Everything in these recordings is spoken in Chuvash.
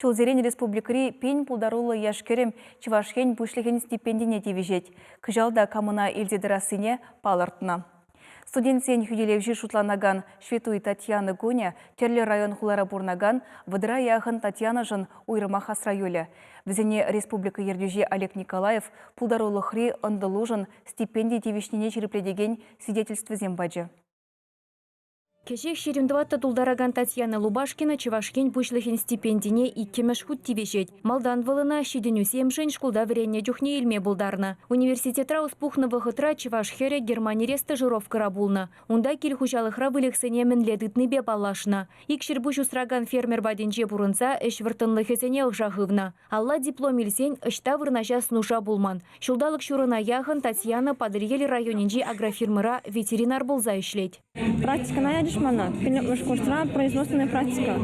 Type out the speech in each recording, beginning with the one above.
Ҫулсерен республикӑри пин пултаруллӑ яш-кӗрӗм Чӑваш Ен Пуҫлӑхӗн стипендине тивӗҫет. Кӑҫал та камӑна илсе тӑрассине палӑртнӑ. Студентсен хӳтӗлевҫи шутланакан Ҫветтуй Татьяна кунӗ тӗрлӗ район-хулара пурӑнакан вӑтӑра яхӑн Татьянӑшӑн уйрӑмах асра юлӗ. Вӗсене республика ертӳҫи Олег Николаев пултарулӑхри ӑнтӑлушӑн стипенди тивӗҫнине ҫирӗплетекен свидетельствӑсем пачӗ. Кӗҫех 24 тултаракан Татьяна Лубашкина Чӑваш Ен Пуҫлӑхӗн стипендине иккӗмӗш хут тивӗҫет. Малтан вӑл ӑна ҫитӗнӳсемшӗн шкулта вӗреннӗ чухне илме пултарнӑ. Университетра ӑс пухнӑ вӑхӑтра чӑваш хӗрӗ Германире стажировкӑра пулнӑ. Унта кил хуҫалӑхра выльӑхсене мӗнле тытнипе паллашнӑ. Икҫӗр пуҫ усракан фермер патӗнче пурӑнса ӗҫ вӑрттӑнлӑхӗсене ӑша хывнӑ. Алла диплом илсен ӑҫта вырнаҫас нуша пулман. Ҫулталӑк ҫурӑна яхӑн Татьяна Патӑрьел районӗнчи агрофирмӑра ветеринар пулса ӗҫлет. Практикӑна ячӗҫ мана. Пиллӗкмӗш курсра производственная практика.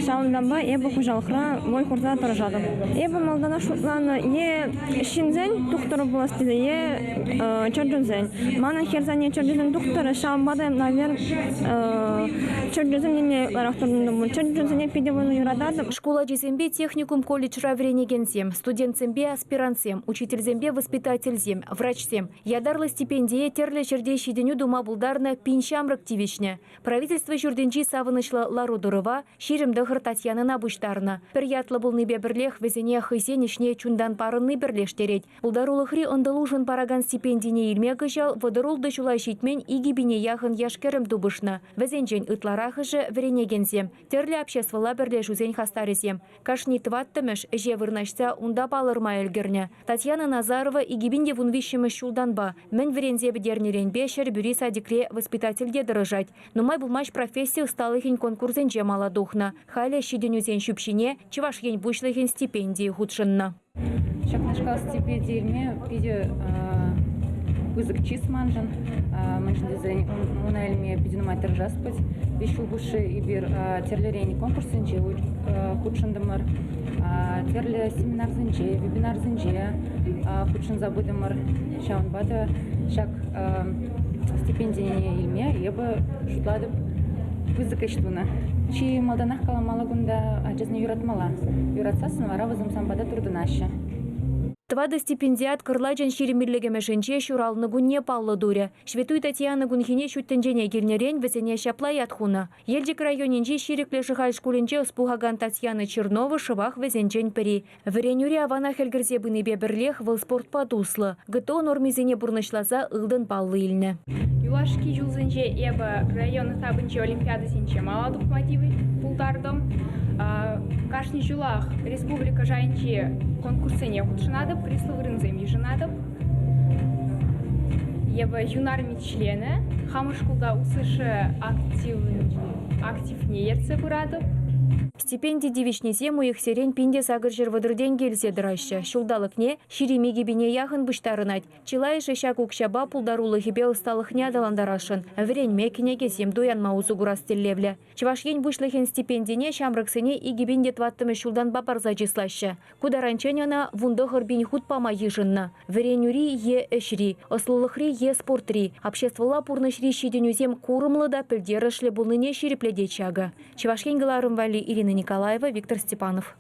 Ҫавӑнтанпа эпӗ хуҫалӑхра вӑй хурса тӑрӑшатӑп. Эпӗ малтанах шутланӑ е ҫынсен тухтӑрӗ пулас тесе, е чӗрчунсен. Манӑн хӗрсене чӗрчунсен тухтӑрӗ, ҫавӑнпа та, наверное, чӗрчунсем енне ытларах туртӑнтӑм. Чӗрчунсене питӗ вӑйлӑ юрататӑп. Шкул ачисемпе техникум-колледжра вӗренекенсем, студентсемпе аспирантсем, учительсемпе воспитательсем, врачсем ятарлӑ стипендие тӗрлӗ ҫӗрте ҫитӗнӳ тума пултарнӑ пин ҫамрӑк тивӗҫнӗ. Правительство ҫуртӗнчи савӑнӑҫлӑ лару-тӑрӑва 29 Татьянӑна пуҫтарнӑ. Пӗр ятлӑ пулнипе пӗрлех вӗсене хӑйсен ӗҫне чунтан парӑнни пӗрлештерет. Пултарулӑхри ӑнтӑлушӑн паракан стипендине илме кӑҫал 36 ҫула ҫитмен икӗ пине яхӑн яш-кӗрӗм тупӑшнӑ. Вӗсенчен ытларахӑшӗ вӗренекенсем. Тӗрлӗ обществӑлла пӗрлешӳсен хастарӗсем. Кашни тӑваттӑмӗш ӗҫе вырнаҫса унта палӑрма ӗлкӗрнӗ. Татьяна Назарова 2013 ҫултанпа мӗн вӗренсе пӗтернӗренпе Ҫӗрпӳри садикре воспитательте тӑрӑшать. Нумай пулмасть професси ӑсталӑхӗн конкурсӗнче мала тухнӑ. Халӗ ҫитӗнӳсен ҫӳпҫине Чӑваш Ен Пуҫлӑхӗн стипендийӗ хутшӑннӑ. Ҫакнашкал стипенди илме питӗ пысӑк чыс маншӑн. Мӗншӗн тесен ӑна илме питӗ нумай тӑрӑшас пулать. Виҫ ҫул хушши эпир тӗрлӗрен конкурссенче хутшӑнтӑмӑр, тӗрлӗ семинарсенче, вебинарсенче хутшӑнса пытӑмӑр. Ҫавӑнпа та ҫак стипендине илме эпӗ шутлатӑп пысӑк ӗҫ тунӑ. Чи малтанах каламалла кунта ачасене юратмалла. Юратсассӑн вара вӗсем сан пата туртӑнаҫҫӗ. Тӑватӑ стипендиат кӑрлачӑн ҫирӗмиллӗкӗмӗшӗнче ҫуралнӑ кунне паллӑ турӗ. Ҫветтуй Татьяна кунхине ҫут тӗнчене килнӗрен вӗсене ҫапла ят хунӑ. Елчӗк районӗнчи Ҫирӗклӗ Шӑхаль шкулӗнче ӑс пухакан Татьяна Чернова шӑпах вӗсенчен пӗри. Вӗренӳре аванах ӗлкӗрсе пынипе пӗрлех вӑл спортпа туслӑ, ГТО нормисене пурнӑҫласа ылтӑн паллӑ илнӗ. Юлашки ҫулсенче эпӗ район этапӗнчи олимпиадӑсенче мала тухма пултартӑм. Кашни ҫулах республика шайӗнчи конкурссене хутшӑнатӑп, призлӑ вырӑнсем йышӑнатӑп. Эпӗ юнарми членӗ, хамӑр шкулта УСШ активне ертсе пыратӑп. Стипенди тивӗҫнисем уйӑхсерен 1830 тенкӗ илсе тӑраҫҫӗ. Ҫулталӑкне 22 пине яхӑн пуҫтарӑнать. Чылайӑшӗ ҫак укҫапа пултарулӑхӗпе ӑсталӑхне аталантарасшӑн, вӗренме, кӗнекесем туянма усӑ курас тӗллевлӗ. Чӑваш Ен Пуҫлӑхӗн стипендине ҫамрӑксене 2004 ҫултанпа парса чыслаҫҫӗ. Ку таранччен ӑна 19 пин хут пама йышӑннӑ. Вӗренӳри е ӗҫри, ӑслӑлӑхри е спортри, обществӑлла пурнӑҫри ҫитӗнӳсем курӑмлӑ та пӗлтерӗшлӗ пулнине ҫирӗплетет ҫакӑ. Чӑваш Ен кӑларӑм валли Ирина Николаева, Виктор Степанов.